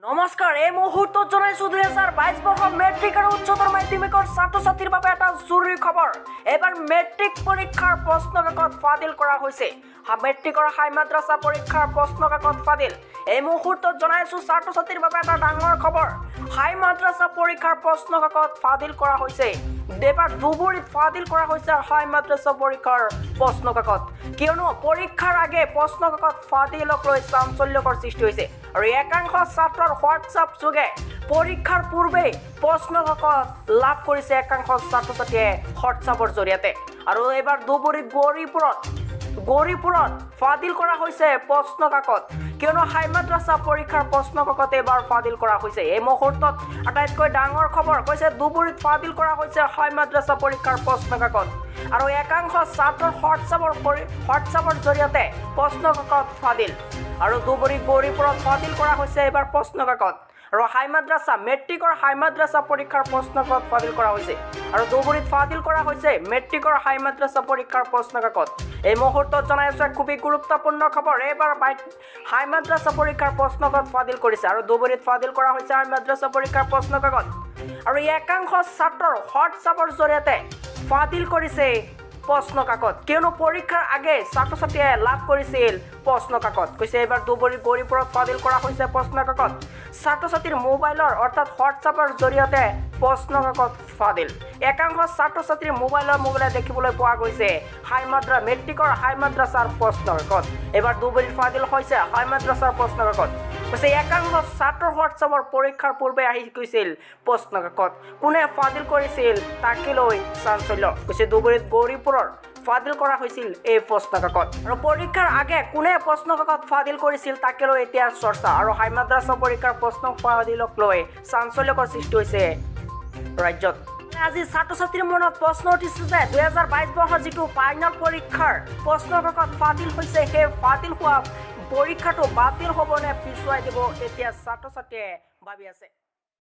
নমস্কাৰ, এই মুহূৰ্তত জনাইছো 2022 বৰ্ষৰ মেট্ৰিক আৰু উচ্চতৰ মাধ্যমিকৰ ছাত্ৰ ছাত্ৰীৰ বাবে এটা জৰুৰী খবৰ। এইবাৰ মেট্ৰিক পৰীক্ষাৰ প্ৰশ্ন কাকত ফাদিল কৰা হৈছে। মেট্ৰিকৰ হাই মাদ্ৰাছা পৰীক্ষাৰ প্ৰশ্ন কাকত ফাদিল। এই মুহূৰ্তত জনাইছো ছাত্ৰ ছাত্ৰীৰ বাবে এটা ডাঙৰ খবৰ। হাই মাদ্ৰাছা পৰীক্ষাৰ প্ৰশ্ন কাকত ফাদিল কৰা হৈছে। এইবাৰ ধুবুৰীত ফাদিল কৰা হৈছে হাই মাদ্ৰাছা পৰীক্ষাৰ প্ৰশ্ন কাকত। কিয়নো পৰীক্ষাৰ আগে প্ৰশ্ন কাকত ফাদিলক লৈ চাঞ্চল্যকৰ সৃষ্টি হৈছে আৰু একাংশ ছাত্ৰৰ হোৱাটছআপ যোগে পৰীক্ষাৰ পূৰ্বেই প্ৰশ্ন কাকত লাভ কৰিছে একাংশ ছাত্ৰ ছাত্ৰীয়ে হোৱাটছআপৰ জৰিয়তে। আৰু এইবাৰ ধুবুৰীত গৌৰীপুৰত ফাদিল কৰা হৈছে প্ৰশ্ন কাকত। কিয়নো হাই মাদ্ৰাছা পৰীক্ষাৰ প্ৰশ্ন কাকত এইবাৰ ফাদিল কৰা হৈছে। এই মুহূৰ্তত আটাইতকৈ ডাঙৰ খবৰ কৈছে, ধুবুৰীত ফাদিল কৰা হৈছে হাই মাদ্ৰাছা পৰীক্ষাৰ প্ৰশ্ন কাকত আৰু একাংশ ছাত্ৰৰ হোৱাটছআপৰ জৰিয়তে প্ৰশ্ন কাকত ফাদিল। আৰু ধুবুৰী গৌৰীপুৰত ফাদিল কৰা হৈছে এইবাৰ প্ৰশ্ন কাকত আৰু হাই মাদ্ৰাছা মেট্ৰিকৰ হাই মাদ্ৰাছা পৰীক্ষাৰ প্ৰশ্ন কাকত ফাদিল কৰা হৈছে। আৰু ধুবুৰীত ফাদিল কৰা হৈছে মেট্ৰিকৰ হাই মাদ্ৰাছা পৰীক্ষাৰ প্ৰশ্ন কাকত। এই মুহূৰ্তত জনাই আছো এক খুবেই গুৰুত্বপূৰ্ণ খবৰ। এইবাৰ হাই মাদ্ৰাছা পৰীক্ষাৰ প্ৰশ্ন কাকত ফাদিল কৰিছে আৰু ধুবুৰীত ফাদিল কৰা হৈছে হাই মাদ্ৰাছা পৰীক্ষাৰ প্ৰশ্ন কাকত আৰু একাংশ ছাত্ৰৰ হোৱাটছআপৰ জৰিয়তে ফাদিল কৰিছে প্ৰশ্ন কাকত। কিয়নো পৰীক্ষাৰ আগে ছাত্ৰ ছাত্ৰীয়ে লাভ কৰিছিল প্ৰশ্ন কাকত। কৈছে, এইবাৰ ধুবুৰী গৌৰীপুৰত ফাদিল কৰা হৈছে প্ৰশ্ন কাকত। ছাত্ৰ ছাত্ৰীৰ মোবাইলৰ অৰ্থাৎ হোৱাটছআপৰ জৰিয়তে প্ৰশ্ন কাকত ফাদিল। একাংশ ছাত্ৰ ছাত্ৰীৰ মোবাইলে দেখিবলৈ পোৱা গৈছে হাই মাদ্ৰা মেট্ৰিকৰ হাই মাদ্ৰাছাৰ প্ৰশ্ন কাকত। এইবাৰ ধুবুৰীত ফাদিল হৈছে হাই মাদ্ৰাছাৰ প্ৰশ্ন কাকত। কৈছে, একাংশ ছাত্ৰৰ হোৱাটছআপৰ পৰীক্ষাৰ পূৰ্বে আহি গৈছিল প্ৰশ্ন কাকত। কোনে ফাদিল কৰিছিল তাকে লৈ চাঞ্চল্য। কৈছে, ধুবুৰীত গৌৰীপুৰৰ ফাদিল কৰা হৈছিল এই প্ৰশ্ন কাকত আৰু পৰীক্ষাৰ আগে কোনে প্ৰশ্ন কাকত ফাদিল কৰিছিল তাকে লৈ এতিয়া চৰ্চা। আৰু হাই মাদ্ৰাছা পৰীক্ষাৰ প্ৰশ্ন ফাদিলক লৈ চাঞ্চল্যকৰ সৃষ্টি হৈছে ৰাজ্যত। আজি ছাত্ৰ ছাত্ৰীৰ মনত প্ৰশ্ন উঠিছে যে 2022 বৰ্ষৰ যিটো ফাইনেল পৰীক্ষাৰ প্ৰশ্ন কাকত ফাদিল হৈছে, সেই ফাদিল হোৱা পৰীক্ষাটো বাতিল হ'ব নে পিছুৱাই দিব, এতিয়া ছাত্ৰ ছাত্ৰীয়ে ভাবি আছে।